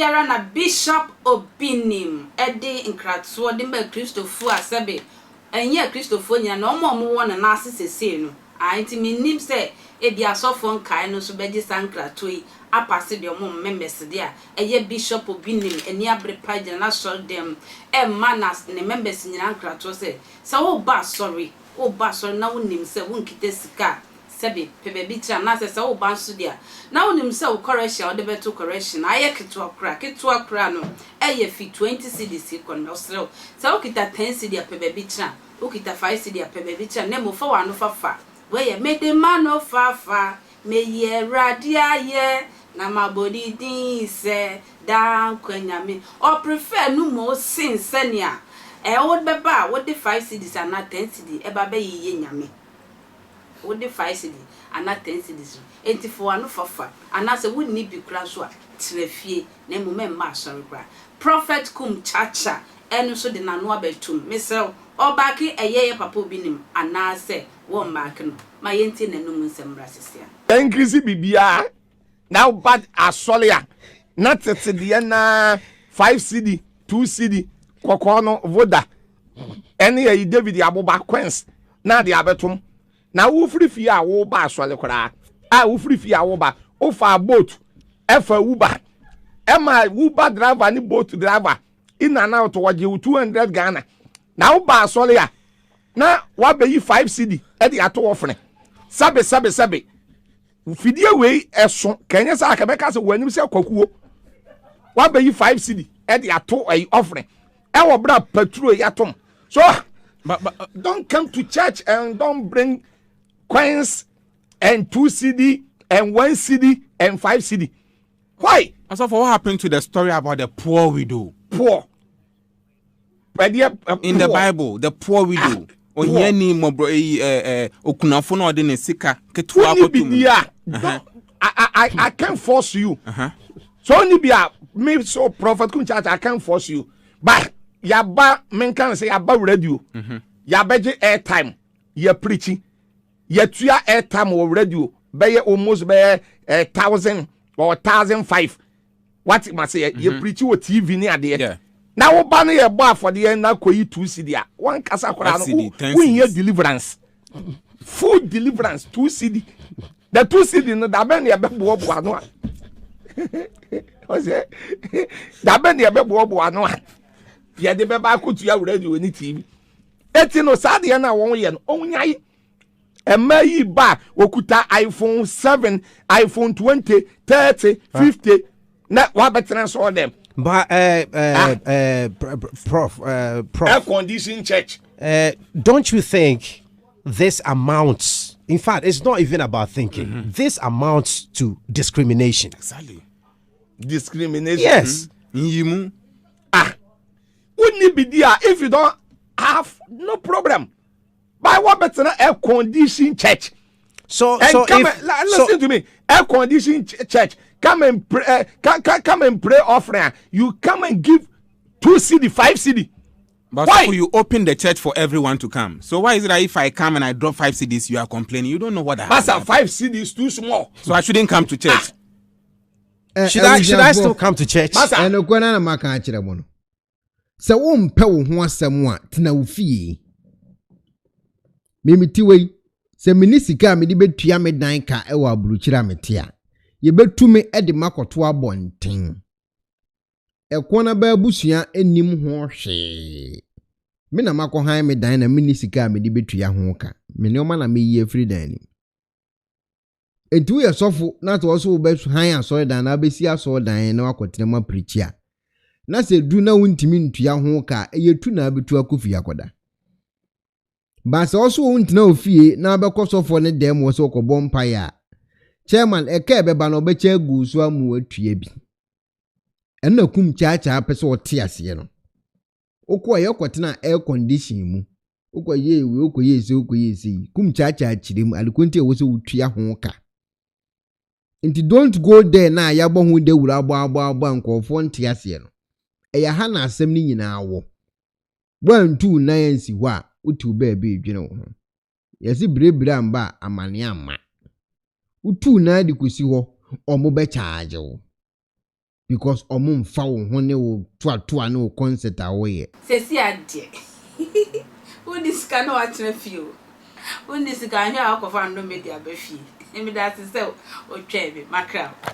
yi ara na Bishop Obinim de nkratoɔ de maa Kristofoɔ a sɛbe ɛnyɛ Kristofoɔ nyinaa na wɔn a wɔwɔ ne nan ase seesei no. Ae, nti mennim sɛ ebia asɔfoɔ nkaeɛ no nso bɛgye saa nkratoɔ yi apase deɛ wɔn members deɛ a ɛyɛ Bishop Obinim ani abere paa gyina n'asɔredan mu ɛrema n'as ne members nyinaa nkratoɔ sɛ, sɛ woreba asɔre, woreba asɔre na wonim sɛ wonkita sika a, Sɛbe, pɛ baabi tra, anaasɛ sɛ woreba nso deɛ a, na wonim sɛ wo correction a wode bɛto correction no ayɛ ketewa koraa, ketewa koraa no, ɛyɛ fi 20 cedis rekɔ no, mesrɛ wo, sɛ wokita 10 cedi a, pɛ baabi tra, wokita 5 cedi a, pɛ baabi tra, na mmom fa w'ano fa fa, wei yɛ, mede m'ano fa fa, meyi Awurade ayɛ, na mabɔ ne din sɛ daa nkwa Nyame. Ɔ prefer no mmom sen sɛnea ɛɛ wode bɛba a wode 5 cedis anaa 10 cedi ɛba abɛyeyɛ Nyame. Wode 5 cedi anaa 10 cedis no, enti fa w'ano fa fa, anaasɛ wonni bi koraa nso a, tena fie, na mmom mma asɔre koraa. Prophet Kum Chacha ɛno nso de n'ano abɛtom. Mesrɛ wo, ɔbaake ɛyɛ yɛ papa Obinim anaasɛ wɔmbaake no? Ma yɛntie n'anum nsɛm mmra sesia. Increase biribiara na woba asɔre a, na tete deɛ naa 5 cedi, 2 cedi kɔkɔɔ no voda ɛne ɛyi David aboba coins na de abɛtom. Na wofiri fie a woba asɔre koraa a, wofiri fie a woba, wofa boat, ɛfa Uber, ɛma Uber driver ne boat driver in and out wɔgye wo 200 Ghana. Na woba asɔre a, na wabɛyi 5 cedi ɛde ato wɔ fene. Sɛbe, sɛbe, sɛbe, fidie wei ɛso kɛnyɛ sɛ akɛbɛka sɛ wɔn anim sɛ kwakuo wabɛyi 5 cedi ɛde ato ɛyi ɔfene ɛwɔ bere a petrol yatom so. But don't come to church and don't bring coins and 2 cedi and 1 cedi and 5 cedi. Why? So for what happened to the story about the poor widow? Poor. In the Bible, the poor widow. Ohiani mmɔborɔ eyi okunafo na ɔde ne sika ketewa akɔto mu. I, I, I can't force you. So only be a me so Prophet Kum Church, I can't force you. But yaba menka sɛ yaba radio. Yabɛgye airtime. Yɛ preaching. Yɛtua airtime wɔ radio. Bɛyɛ almost bɛyɛ 1,000 or 1,500. What ma say yɛ preach wɔ TV ne adeɛ. Na wo ba no yɛ bɔ afɔdeɛ na kɔyi 2 cedi a, wɔn kasa koraa no wonyɛ deliverance, full deliverance. 2 cedi, the 2 cedi no, dabɛn na yɛbɛboaboa no a, ɔsɛ dabɛn na yɛbɛboaboa no a yɛde bɛba akotua radio ne TV? Eti no saa deɛ no a wɔn yɛ no, ɔnyae. Mmaa yi ba, okuta iPhone 7, iPhone 20, 30, 50 na wabɛtena so dɛm. But Prof, Prof, air condition church. Don't you think this amounts? In fact, it's not even about thinking. This amounts to discrimination. Exactly. Discrimination. Yes. Nyimu. Ah, wonni bi di a, if you don't have, no problem. But what better air condition church? So, and so come if, and, listen so, to me. Air condition church. Come and pray. Come and pray offering. You come and give 2 cedi, 5 cedi. But Why? So you open the church for everyone to come. So why is it that if I come and I drop 5 cedis, you are complaining? You don't know what I have. Master, 5 cedi is too small. So I shouldn't come to church. Ah. Should I still come to church? Master. Ɛnokora no na maka akyerɛ mo no sɛ wompɛ wo ho asɛm a, tena wo fie. Memete wei sɛ mene sika a mede bɛtua me dan ka wɔ aburokyire a mete a, yɛbɛtu me de makɔto abɔnten. Ɛko no baa abusua nnim ho hwee. Me na makɔhan me dan na menni sika a mede bɛtua ho ka. Me nneɛma na meyi afiri dan nim. Enti woyɛ sɔfo na sɛ wɔso wobɛhan asɔredan na wobɛsi asɔredan na wakɔtena mu apirikyi a, na sɛ du na wontumi ntua ho ka a, ɛyɛ tu na abɛtu akɔ fie akɔda. Ba sɛ ɔso wo ntena wo fie na wobɛkɔ sɔfoɔ ne dan mu wɔ sɛ wɔkɔbɔ mpaeɛ a, chairman ɛka ɛbɛba no ɔbɛkyɛ agu so ama watua bi. Ɛno na Kum Kyaakyaa pɛ sɛ ɔte aseɛ no. Wokɔɔ yɛ wokɔtena air condition mu, wokɔyɛ wei, wokɔyɛ ese, wokɔyɛ ese yi, Kum Kyaakyaa kyerɛ mu adeko nti a ɛwɔ sɛ wotua ho ka. Nti don't go there na yɛabɔ ho dawuro abɔ abɔ abɔ a nkɔɔfoɔ nte aseɛ no. Ɛyɛ ha na asɛm no nyinaa wɔ. Woantu wo nan ansi hɔ a, wote wo baabi redwene wo ho. Yɛse birebire amba a, amane amma. Wotu wo nan de kɔsi hɔ, ɔmo bɛkyaagye wo. Because ɔmo mfa wo ho ne wo toatoa ne wo concert a woyɛ. Sɛsi a deɛ wonni sika na woatena fie o, wonni sika anhwɛ a woakɔfa nnome de aba fie. Medase sɛ wotwɛn me, makra wo.